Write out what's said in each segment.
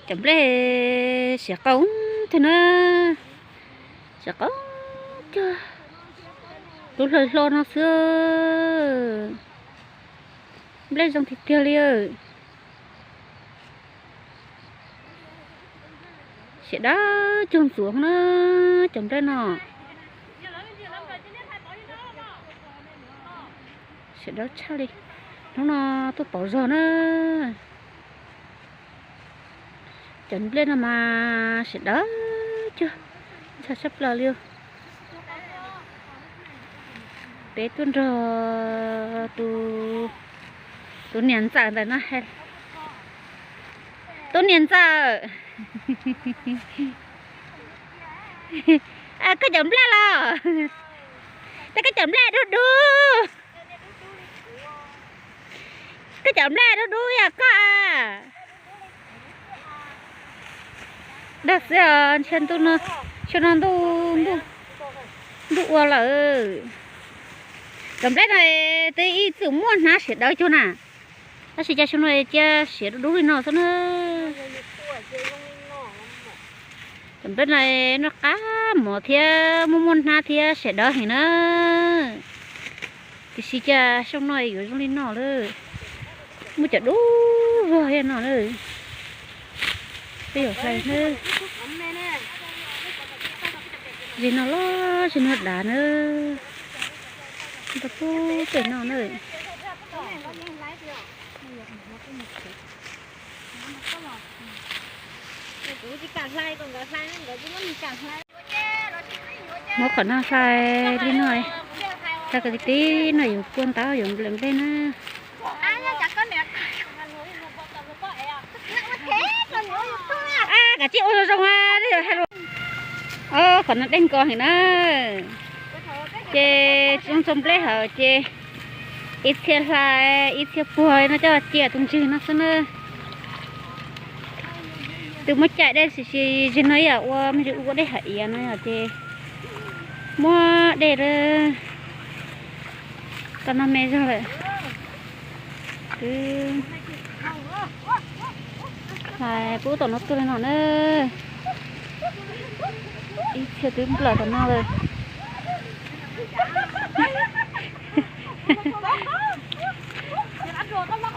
Cov nplej siav qau thiab na, siav qau cuag lub hlawv hlo no xwb. Nplej zoo tiag tiag li. Siav dawb cuag ntxuav na, cov nplej no. Siav dawb tshaj li. Hnub no tuaj pauv zog na. Cov nplej no mas siav dawb cuag, ntshai sab plaws li. Peb tuaj nrog tus niam ntxawm ntawm no. Tus niam ntxawm, koj cov nplej los? Tej koj cov nplej dub dub. Koj cov nplej dub dub yog koj a? Dag xwb os, ntshe ntuj no, xyoo no ntuj, ntuj ua lawm. Cov nplej no twb ib txwm muaj hnab siav dawb cuag na, tab sis cas xyoo no cia siav dub dub li no xwb na. Cov nplej no noj qab mov thiab muaj muaj hnab thiab siav dawb heev na. Tiam sis cas xyoo no yuav zoo li no lawm, muaj cov dub vog li no lawm. Peb yuav hlais na. Zig no loj zig no dav na. Ntau pub pem no na. Muab qhov no hlais li no, hlais kom tib tib no yuav kua ntaub yuav nplej nplej na. Kav tsij ua zoo zoo, qhov no dej nkaus heev na. Ces zoo txog nplej hauv ces ib txhia hlais ib txhia puag no coj cia tus ntswg no xwb na. Twb muab caij dej tiam sis zig no ib yam ua me ntsis ua dej hav iav no yom ces muab dej lawm. Tau no me zog lawm. Twb hlais pub tom no tuaj li no na. Ib txhia twb nplawm tom no lawm.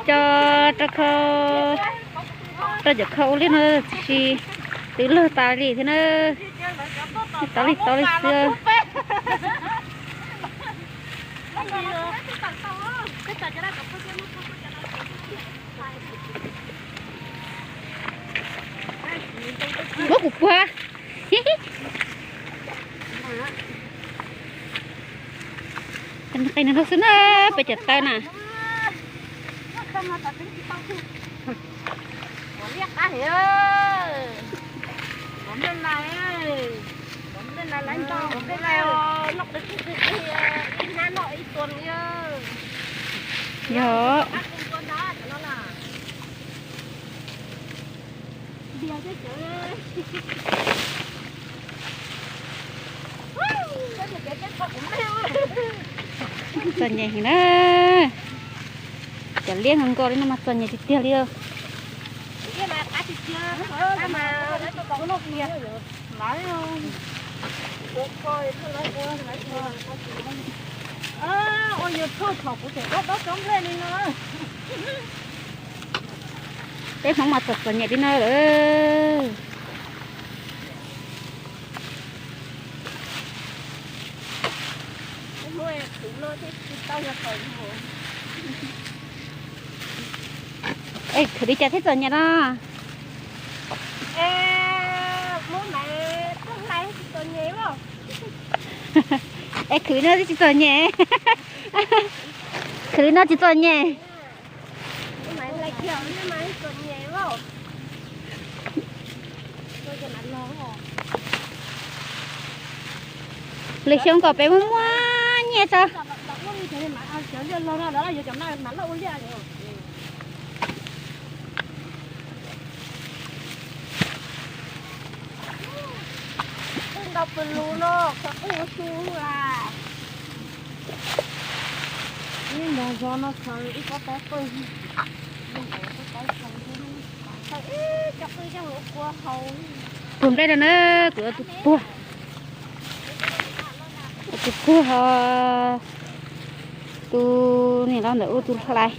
Coj rau khau, rau cov khau ua li no tiam sis twb log tas li thiab na. Tau li tau li xwb. Muab kuv puag. Qe no xwb na, peb cov taw na. Yog. Txom nyem heev na. Cov liab nkaus nkaus li no mas txom nyem tiag tiag li. Peb Hmoob mas txom txom nyem li no lawm. Es khwv li cas thiaj txom nyem no? Es khwv li no tsis txom nyem. Khwv li no tsis txom nyem. Lwm xyoo kom peb muaj muaj nyiaj tso. Ntau pw lus no, qhov qub su a. Ib nrog zov no khaws ib kob taub pawg. Khaws ib co Puag nplej no na, kuv ua tus puag, ua tus puag ho tus niam laus ntawm ua tus hlais,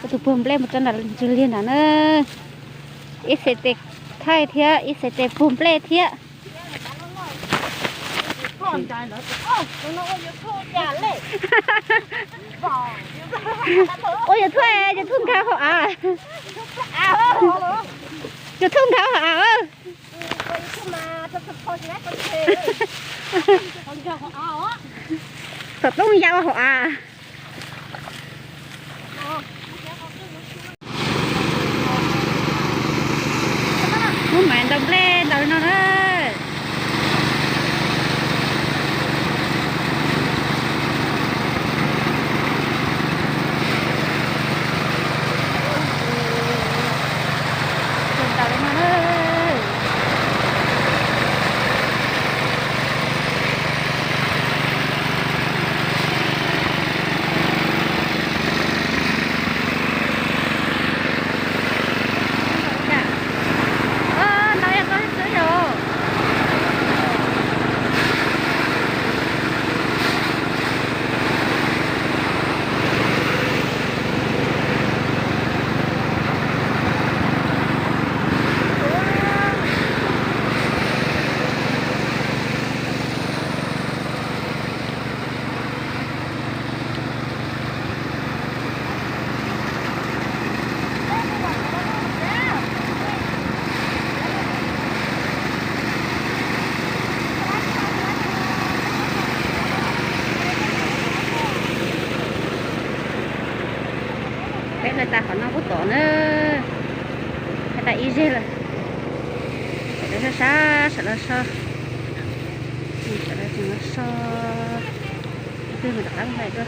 ua tus puag nplej mus rau nram ntsws liag nrad na. Ib xav tes thaij thiab ib xav tes puag nplej thiab. Ua YouTube, YouTube nkag hauv av, YouTube nkag hauv av. Thaum tub yau hauv av. Muab mais ntaus nplej ntaus li no na. Ntaus li no na. Ntaus yog koj xwb yom. Peb hlais tas qhov no pub tom na, hlais tas ib zeg lawm. Sawv daws sab sab, sawv daws so, sawv daws tseem so, ib tug mus rov qab hlais dua.